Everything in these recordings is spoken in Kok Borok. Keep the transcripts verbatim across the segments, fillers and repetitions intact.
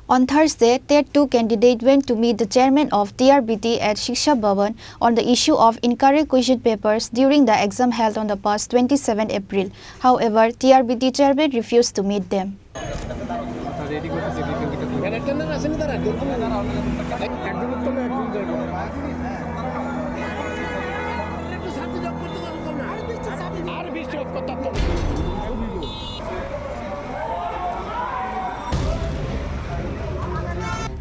On Thursday, TET two candidate went to meet the chairman of T R B T at Shiksha Bhavan on the issue of incorrect question papers during the exam held on the past twenty-seven April. However, T R B T chairman refused to meet them.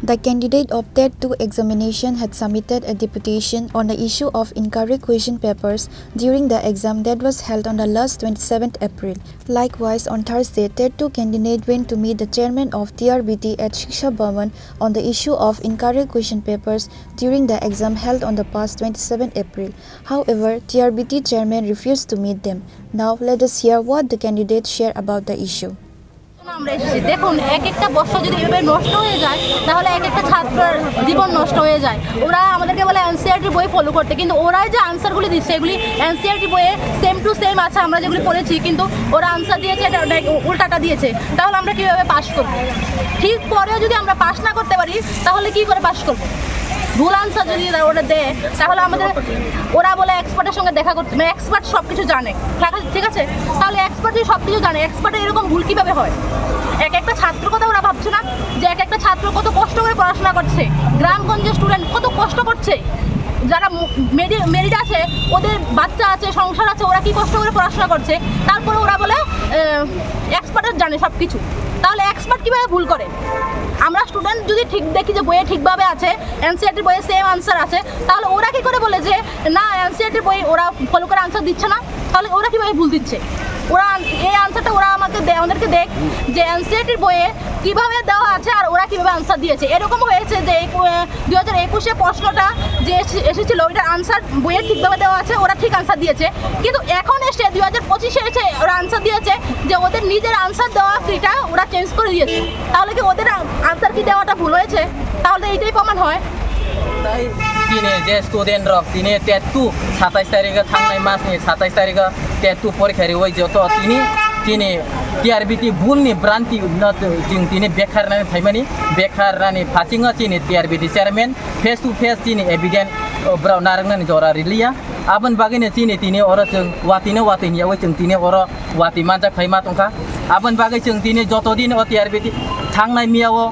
The candidate of TET two examination had submitted a deputation on the issue of incorrect question papers during the exam that was held on the last twenty-seventh April. Likewise, on Thursday, TET two candidate went to meet the chairman of T R B T at Shiksha Bhavan on the issue of incorrect question papers during the exam held on the past twenty-seventh April. However, T R B T chairman refused to meet them. Now, let us hear what the candidates share about the issue. আমরা এসেছি। দেখুন, এক একটা বছর যদি এভাবে নষ্ট হয়ে যায়, তাহলে এক একটা ছাত্রর জীবন নষ্ট হয়ে যায়। ওরা আমাদেরকে বলে এনসিইআরটি বই ফলো করতে, কিন্তু ওরাই যে আনসারগুলি দিচ্ছে, এগুলি এনসিইআরটি বইয়ে সেম টু সেম আছে, আমরা যেগুলি পড়েছি, কিন্তু ওরা আনসার দিয়েছে, এটা, এটা উল্টাটা দিয়েছে। তাহলে আমরা কীভাবে পাস করব? ঠিক পরেও যদি আমরা পাস না করতে পারি, তাহলে কি করে পাস করব? ভুল আনসার যদি ওরা, ওরা দেয়, তাহলে আমাদের, ওরা বলে এক্সপার্টের সঙ্গে দেখা করতে, মানে, এক্সপার্ট সব কিছু জানে, ঠিক আছে? ঠিক আছে, তাহলে এক্সপার্ট যদি সব কিছু জানে, এক্সপার্টের এরকম ভুল কীভাবে হয়? এক একটা ছাত্র কথা ওরা ভাবছে না যে এক একটা ছাত্র কত কষ্ট করে পড়াশোনা করছে, গ্রামগঞ্জের স্টুডেন্ট কত কষ্ট করছে, যারা মেরিট আছে, ওদের বাচ্চা আছে, সংসার আছে, ওরা কি কষ্ট করে পড়াশোনা করছে, তারপরে ওরা বলে এক্সপার্টের জানে সব কিছু। তাহলে এক্সপার্ট কীভাবে ভুল করে? আমরা স্টুডেন্ট যদি ঠিক দেখি যে বইয়ে ঠিকভাবে আছে, এনসিইআরটি বইয়ে সেম আনসার আছে, তাহলে ওরা কি করে বলে যে না, এনসিইআরটি বই ওরা ফলো করে আনসার দিচ্ছে না? তাহলে ওরা কিভাবে ভুল দিচ্ছে? ওরা আন-, এই আনসারটা ওরা আমাকে দে-, আমাদেরকে দেখ যে এনসিইআরটির বইয়ে কিভাবে দেওয়া আছে আর ওরা কিভাবে আনসার দিয়েছে। এরকমও হয়েছে যে এই কো-, দুই হাজার একুশে প্রশ্নটা যে এসে-, এসেছিল, ওইটার আনসার বইয়ে ঠিকভাবে দেওয়া আছে, ওরা ঠিক আনসার দিয়েছে। কিন্তু এখন এসে দুই হাজার পঁচিশে এসে ওরা আনসার দিয়েছে যে ওদের নিজের আনসার দেওয়া কিটা ওরা চেঞ্জ করে দিয়েছে। তাহলে কি ওদের আ-, আনসার কি দেওয়াটা ভুল হয়েছে? তাহলে তো এইটাই প্রমাণ হয়। Tini je student rok tini TET two satais tarikh o, thangnai mas ni satais tarikh o TET two porikha riwi joto tini, tini T R B T bul ni branti no jing tini bekhar nani phaimani, bekhar nani phasingo chini T R B T chairman face to face chini evident, o, brao narwknani jora riliya. Aboni bagwi no chini tini oro chwng watwi no watwi hiyawi chwng tini oro watwi manjak phai ma tongkha. Aboni bagwi chwng tini joto din o T R B T thangnai miya o,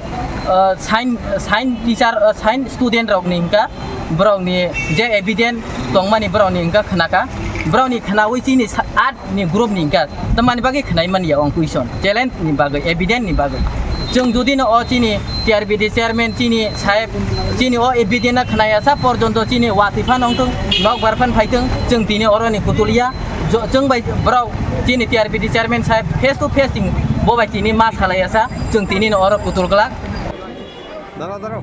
uh, science, science teacher, uh, science student rok ni hwnka, borok ni je evident tongmani borok ni hwnka khnaka, borok ni khnawi chini sa-, art ni group ni hwnka, tamani bagwi khnai mani ya ong question, challenge ni bagwi, evident ni bagwi. Chwng jodi no o chini T R B T chairman chini saheb chini o evident no khnaya sa porjonto chini watwi phan ongthung, nokbar phan phaithung, chwng tini oro ni kutulia. Jo-, chwng bai borok chini T R B T chairman saheb face to face chwng bo bai tini ma salai asa, chwng tini no oro kutul glak. Daro, daro.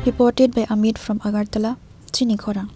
Reported by Amit from Agartala, Chini Khorang.